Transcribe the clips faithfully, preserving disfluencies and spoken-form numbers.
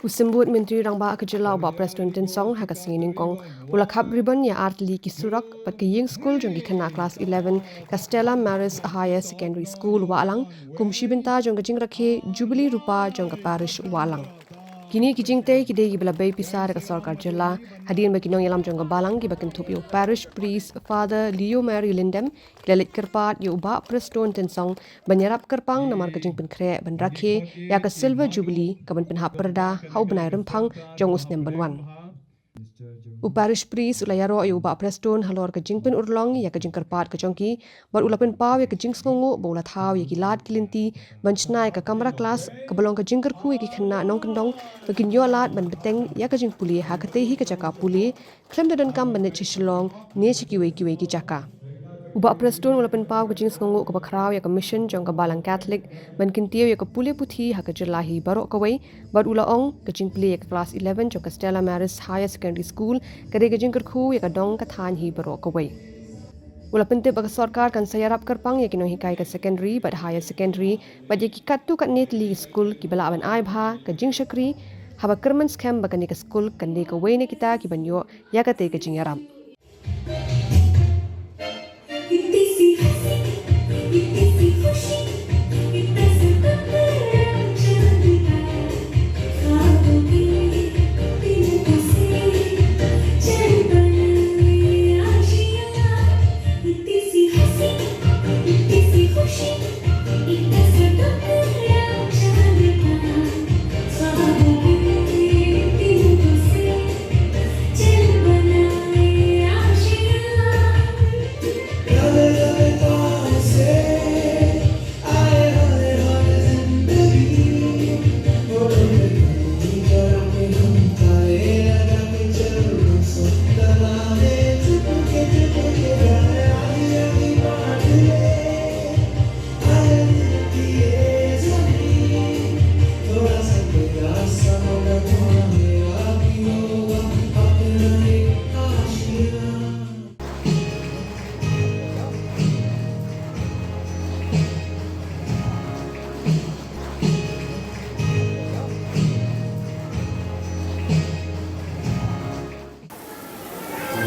U Symbud Myntri Rangbah ka Jylla u Bah Prestone Tynsong ha ka sngi Nyngkong u la khap ribbon ïa artylli ki surok bad ka ïing skul jong ki khynnah klas eleven ka Stella Maris Higher Secondary School Wahlang kum shi bynta jong ka jingrakhe Jubilee Rupa jong ka Parish Wahlang. Kine ki jingtei ki dei kiba la bei pisa da ka Sorkar Jylla hadien ba ki nongïalam jong ka Balang kiba kynthup ïa u Parish Priest Father Leo Mary Lyndem ki la leit kyrpad ïa u Bah Prestone Tynsong ban ïarap kyrpang namar ka jingpynkhreh ban rakhe ïa ka Silver Jubilee kaban pynhap pyrda ha u bnai Rymphang jong u snem ban wan. U Parish Priest u la ïaroh ïa u Bah Prestone halor ka jingpynurlong ïa ka jingkyrpad ka jong ki bad u la pynpaw ïa ka jingsngewnguh ba u la thaw ïa ki lad ki lynti ban shna ïa ka kamra klas kaba long ka jingkyrkhu ïa ki khynnah nongkyndong ba kin ïoh lad ban bteng ïa ka jingpule ha katei hi ka jaka pule khlem da donkam ban leit sha Shillong ne sha kiwei kiwei ki jaka. U Bah Prestone u la pynpaw ka jingsngewnguh kaba khraw ïa ka mission jong ka Balang Catholic ban kyntiew ïa ka pule puthi ha ka jylla hi baroh kawei bad u la ong ka jingplie ïa ka klas eleven jong ka Stella Maris Higher Secondary School ka dei ka jingkyrkhu ïa ka dong ka thaiñ hi baroh kawei. U la pyntip ba ka sorkar kan sa ïarap kyrpang ïa ki nonghikai ka secondary bad higher secondary bad ïa ki katto katne tylli ki skul kiba lah ban ai bha ka jingshakri haba kyrmen skhem ba kane ka skul kan dei kawei na kita kiban ïoh ïa katei ka jingïarap.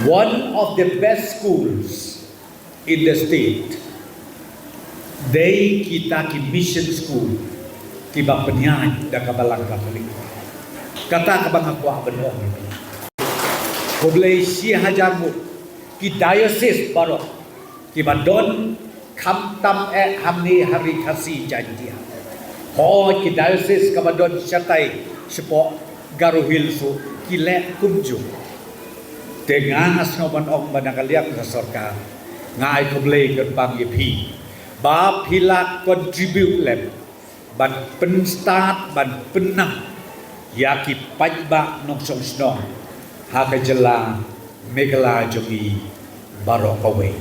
One of the best schools in the state. Dei kita ki mission school kiba pynïaid da ka Balang Katholik. Kata kaba nga kwah ban ong. Khublei shi hajar nguh ki diocese baroh kiba don khamtam eh hangne ha Ri Khasi Jaiñtia. Hooid ki diocese kaba don shatai shapoh Garo Hills ruh ki leh kumjuh. Te nga nga sngew ban ong ba na ka liang ka sorkar nga ai khublei kyrpang ïa phi ba phi la contribute lem ban pynstad ban pynnang ïa ki paidbah nongshong shnong ha ka jylla Meghalaya jong ngi baroh kawei.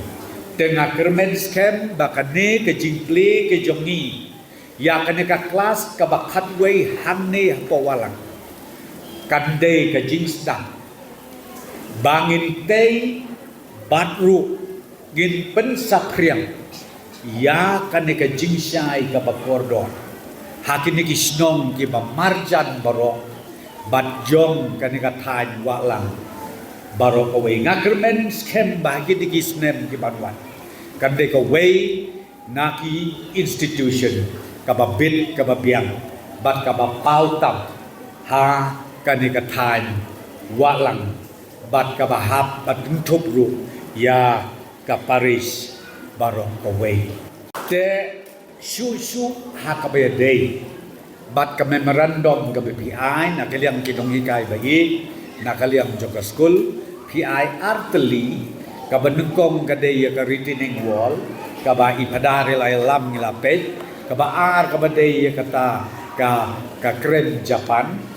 Te nga kyrmen skhem ba kane ka jingplie ka jong ngi ïa kane ka klas kaba khatwei hangne hapoh Wahlang kan dei ka jingsdang ba ngin tei bad ruh ngin pynsaphriang ïa kane ka jingshai kaba kordor ha kine ki shnong kiba marjan baroh bad jong kane ka thaiñ Wahlang baroh kawei. Nga kyrmen skhem ba ha kine ki snem kiban wan kan dei kawei na ki institution kaba bit kaba biang bad kaba paw tam ha kane ka thaiñ Wahlang bad kaba hap bad kynthup ruh ïa ka parish baroh kawei. Te shuh shuh ha kaba ïadei bad ka memorandum kaba phi ai na ka liang ki nonghikai ba ïeit na ka liang jong ka skul, phi ai artylli. Kaba nyngkong ka dei ïa ka retaining wall kaba i Phadar i la ïalam ngi la peit, kaba ar kaba dei ïa kata ka ka kren Japan,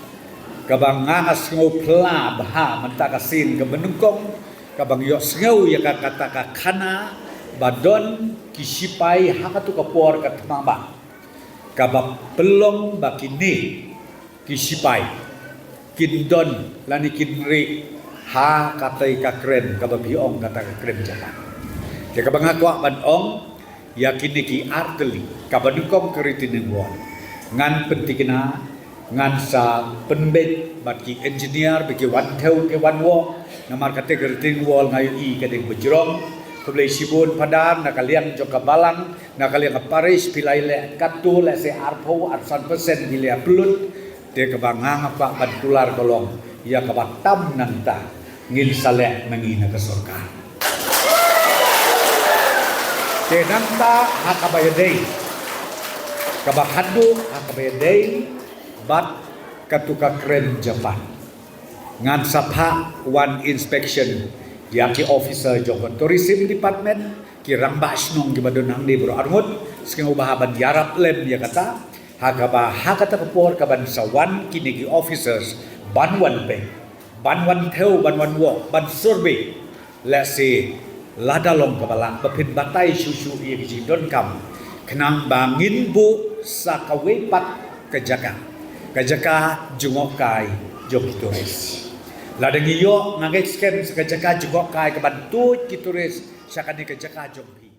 kaba nga nga sngew pla bha mynta ka sien kaba nyngkong kaba ngi ïohsngew ïa ka kata ka khana ba don ki sipai ha katu ka por ka thma ba kaba pynlong ba kine ki sipai kin don lane kin rieh ha katei ka kren kaba phi ong kata ka kren Japan. Te kaba nga kwah ban ong ïa kine ki artylli kaba nyngkong ka retaining wall ngan pyntikna Ngan sa pynbeit bad ki engineer ba ki wan thew ki wan wok, namar kata ka retaining wall nga ïohi ka dei ba jrong. Khublei shibun Phadar, na ka liang jong ka balang, na ka liang ka parish phi la ïaleh katto, lehse arphew arphew san percent phi la ïa pynlut. Te kaba nga nga kwah ban kular ka long ïa kaba tam nangta ngin sa leh ma ngi na ka sorkar. Te nangta ha kaba ïadei, kaba khadduh ha kaba ïadei bad katu ka kren Japan, ngan sa phah wan inspection ïa ki officer jong ka tourism department, ki rangbah shnong kiba don hangne baroh arngut, sngewbha ban ïarap lem ïa kata. Ha kaba ha kata ka por kaban sa wan kine ki officers ban wan peit, ban wan thew, ban wan wok, ban survey. Lehse lada long kaba lah ba phin batai shuh shuh ïa ki jingdonkam, khnang ba ngin buh sa kawei pat ka jaka, ka jaka jngohkai jong ki tourist. Lada ngi ïoh, nga ngeit skhem sa ka jaka jngohkai kaban tuid ki tourist sha kane ka jaka jong phi.